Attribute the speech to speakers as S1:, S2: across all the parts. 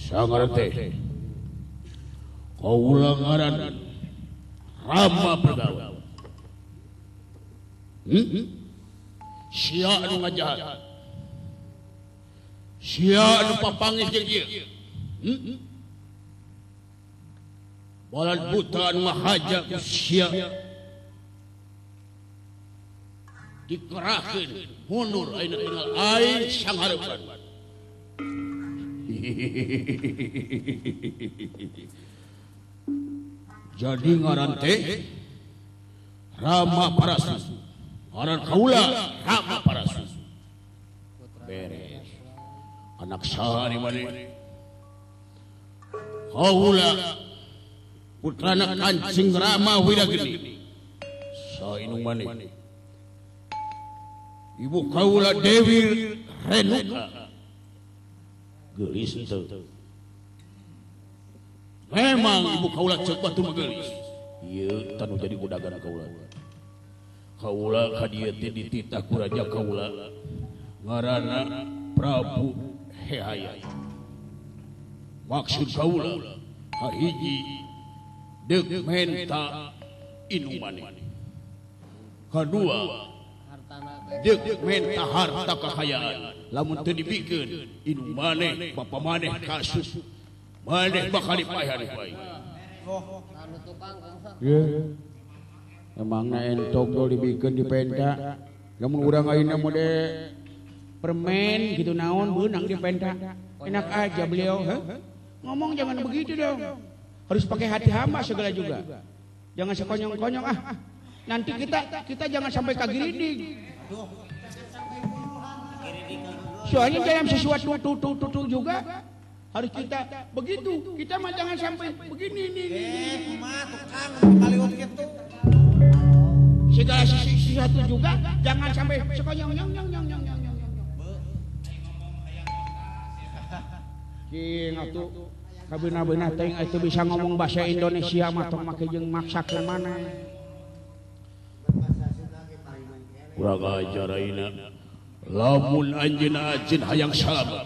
S1: Sangaran teh. Kaula ngaran Rama Pergawa. Sia anu ngajahat. Sia anu papangis jeung ieu. Balad buta anu ngahaja ku sia. Dikerahkeun mundur ayeuna tinggal aing sanghareupan. Jadi ngaran teh Rama Parasu. Ngaran kaula Rama Parasu. Beres. Anak saha ni maneh? Kaula putrana Kancing Rama Widageni. Saha indung maneh? Ibu kaula Dewi Renuka. Geulis henteu. Memang ibu kaula ceuk batu mah geulis. Ieu tanu jadi budagana kaula. Kaula ka dieu teh dititah ku raja kaula ngaranna Prabu Hehaya. Maksud kaula hahiji deuk menta indung maneh. Kadua deuk menta harta kakayaan. Lamun teu dibikeun indung maneh bapa maneh kasus maneh bakal dipaehan bae.
S2: Ye. Emangna entok do dibikeun dipenta. Lamun urang ayeuna mode permen gitu naon beunang dipenta. Enak aja beliau, heh? Ngomong jangan begitu dong. Harus pakai hati hamba segala juga. Jangan sekonyong-konyong ah. Nanti kita jangan sampai kagiridik. Soalnya dalam sesuatu tutu juga harus kita begitu. Kita mah jangan sampai begini nih. Segala sesuatu juga jangan sampai sekonyong nyong nyong nyong nyong nyong nyong. Cing atuh kabeuna-beuna teh itu bisa ngomong bahasa Indonesia mah tong make jeung maksakeun maneh.
S1: Kurang ajar ayeuna. Lamun anjeunna anjeun hayang salamet.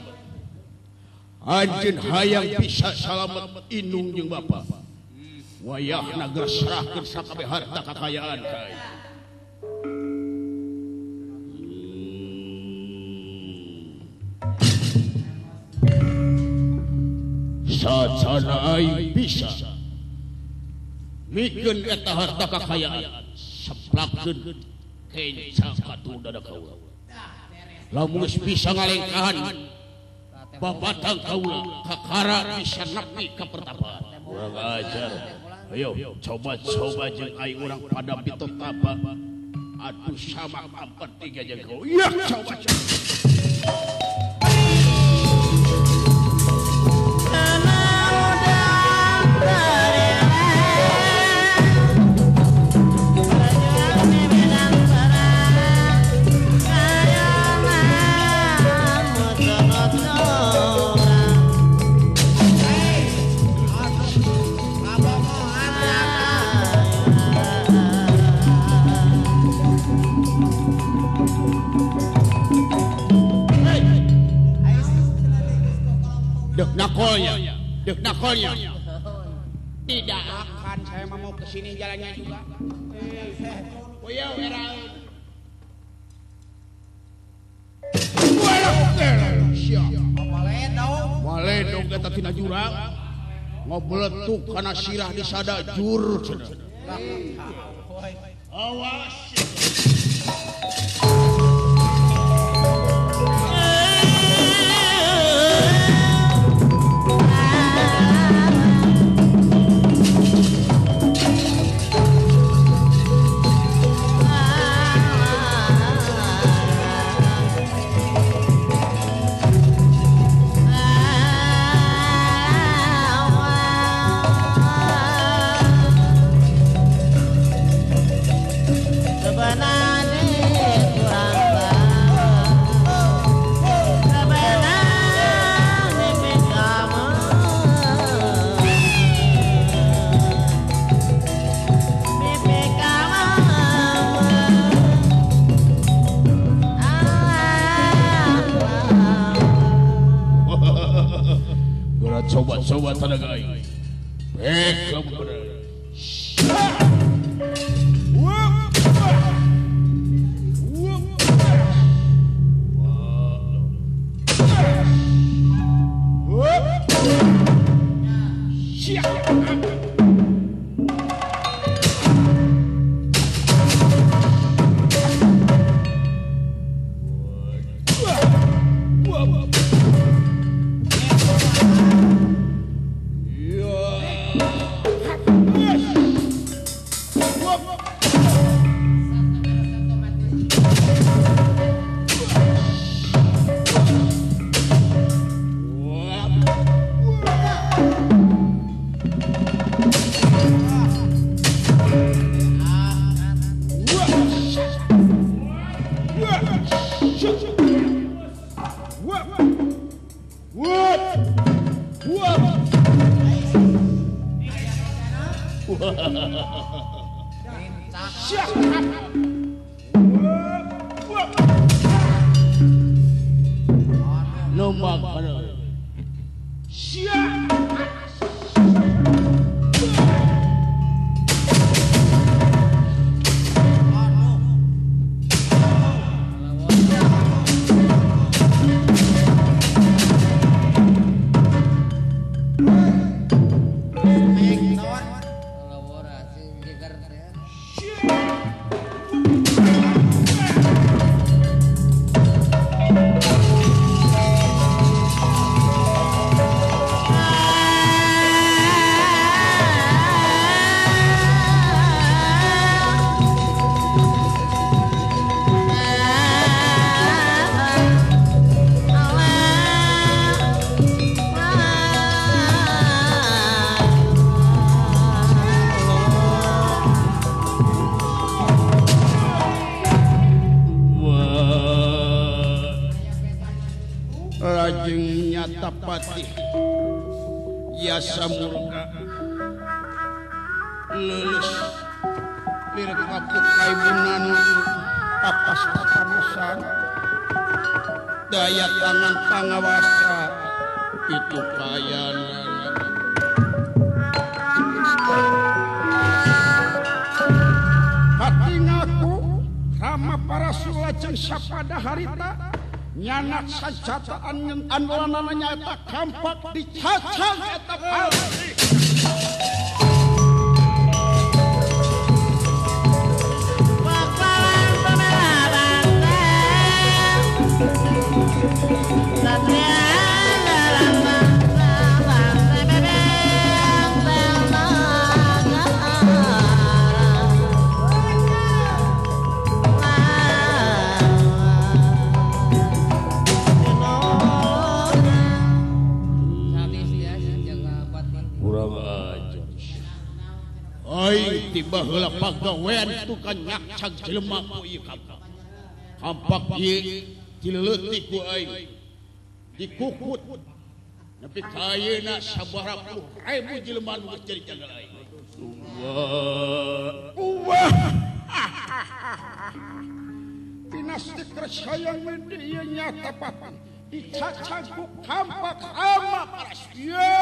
S1: Anjeun hayang bisa salamet indung jeung bapa. Wayahna geus serahkeun sakabeh harta kakayaan ka aing. Sacana aing bisa mikeun eta harta kakayaan seplakeun kenca katu dada kaula. Lamun geus bisa ngalengkahan babatang kaula kakara bisa nepi ka pertapaan. Urang ajar. Ayo coba-coba jeung aing urang pada pitotapa. Aduh sama empat tiga jeung kau. Ya coba-coba. Dek nakolnya,
S2: Tidak akan saya mau ke sini jalannya juga. Woyo era.
S1: Maledong eta tina jurang. Ngobeletuk kana sirah disada jur. Awas.
S3: Sebenarnya kurang
S1: Kakara coba-coba tenaga aing. Bek lamun bener. Patih Yasa murka lulus lirik kapuk kaibunan tapas tapanosan daya tangan pangawasa itu kayanan hati ngaku Rama para sulajeng sapada harita nyanak sajataan andolanana nyata kampak dicacang eta palsi. Aing tiba heula pagawean tukang nyakcag jelema ku ieu kampak. Kampak ieu dileutik ku aing. Dikukut. Nepi ka ayeuna sabaraha puluh ribu jelema nu geus jadi jagal aing. Wah. Pinasti kersayang mende ieu nyata pati. Dicacag ku kampak ama parasya.